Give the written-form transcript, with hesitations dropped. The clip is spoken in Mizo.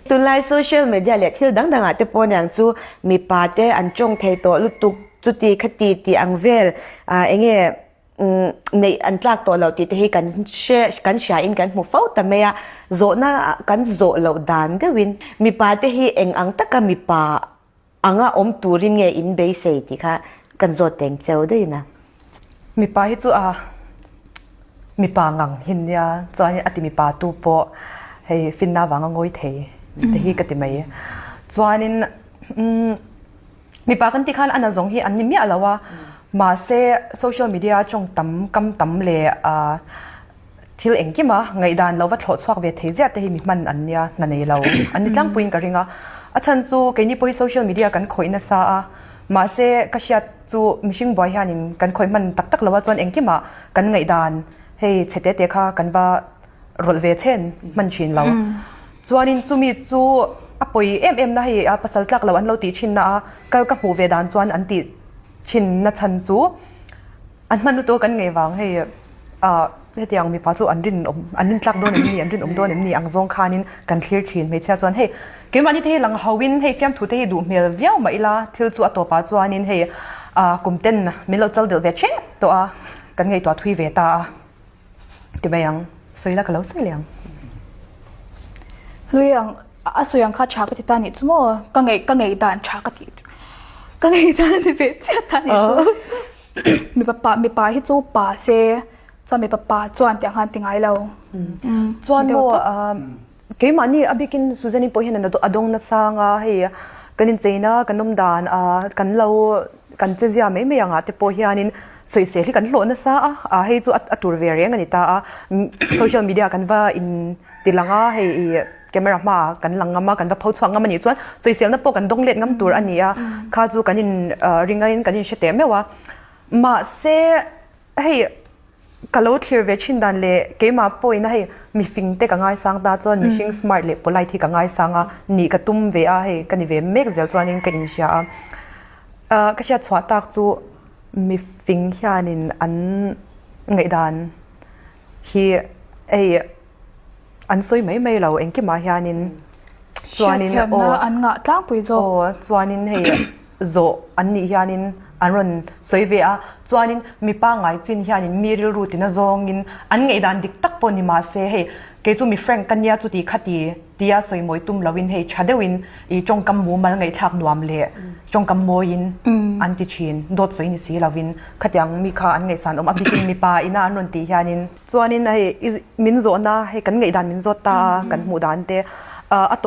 Tunlai social media leh thil dang dangah te pawh niang chu mipa te an tawng thei tawh lutuk chuti khati tih ang vel enge neih an tlak tawh loh tih te hi kan hre kan hria in kan hmu fo ta mai a, zawhna kan zawh loh dan deuhin mipa te hi eng ang taka mipa anga awm turin nge in beisei tih kha kan zawt teng cheu daih a. Mipa hi chu a mipa ngang hin nia chuan a ti mipa tu pawh hei finna vanga ngawi thei te hi ka ti mai. Chuanin mipa kan tih khan a nazawng hi an ni miah lo a, mahse social media tawng tam kam tam leh Thil engkima ngaihdan lo va thlawh chhuak ve thei ziah te hi mi hman an nia, hna nei lo an ni tlangpuiin ka ring a. A chhan chu keini pawh hi social media kan khawih nasa a, mahse ka hriat chu mihring buai hianin kan khawih hman tak tak lo a, chuan engkima kan ngaihdan hei chhe te te kha kan va rawlh ve chhen hman thin lo. Chuanin chumi chu a pawi em em na hei a pasal tlak lo an lo tih thin na a, ka ka hmuh ve dan chuan an tih thin na chhan chu An hman lutuk a kan ngei vang hei ah hetiang mipa chu an rin awm an rin tlak dawn em ni an rin awm dawn em ni ang zawng khanin kan thlir thin hmeichhia chuan hei keimahni te hi lang ho in hei fiamthu te hi duh hmel viau mah ila thil chu a tawpah chuanin hei ah kum ten min lo chal delh ve tep tawh a kan ngaihtuah thui ve ta a ti mai ang sawi la ka lo sawi leh ang. Hlui ang a sawi ang kha tha ka ti ta nih chu maw ka ngei ka ngei dan tha ka ti ka ngei dan a ni ve chiah ta nih chu. Mipa pa mipa hi chu pa se chuan mipa pa chuan tiang khan ti ngai lo. Chuan maw keimahni a bikin Suzanne-i pawh hian a dawng nasang a hei kan incheina kan awm dan kan lo kan che zia mai mai angah te pawh hianin sawisel hi kan hlawh nasa a hei chu a tur ve reng a ni ta a social media kan va in ti lang a hei ih camera hmaah kan lang ngam a kan va pho chhuak ngam a nih chuan sawiselna pawh kan dawng let ngam tur a ni a kha chu kan in ring aiin kan in hre teh meuh a mahse hei ka lo thlir ve thin dan leh keimah pawhin hei mifing te ka ngaisang ta chuan mihring smart leh polite hi ka ngaisang a nih ka tum ve a hei ka ni ve mek zel chuanin ka inhria a ka hriat chhuah tak chu mifing hianin an ngaihdan hi hei an sawi mai mai lo engkimah hianin chuanin aw an ngah tlangpui zawk aw chuanin hei zawh an nih hianin an rawn sawi ve a chuanin mi pangngai chin hianin mi rilru tina zawngin an ngaihdan dik tak pawh ni mahse hei kei chu mi frank ka nia chuti khati tia sawi mawi tum loin hei tha deuhin i tawngkam mumal ngaihthlak nuam leh tawngkam mawiin an ti thin dawt sawi ni si lovin khatiang mi kha an ngaihsan awm a bikin mipa ina an rawn tih hianin Chuanin hei i min zawhna hei kan ngaihdan min zawt ta a kan hmuh dan te a tawp.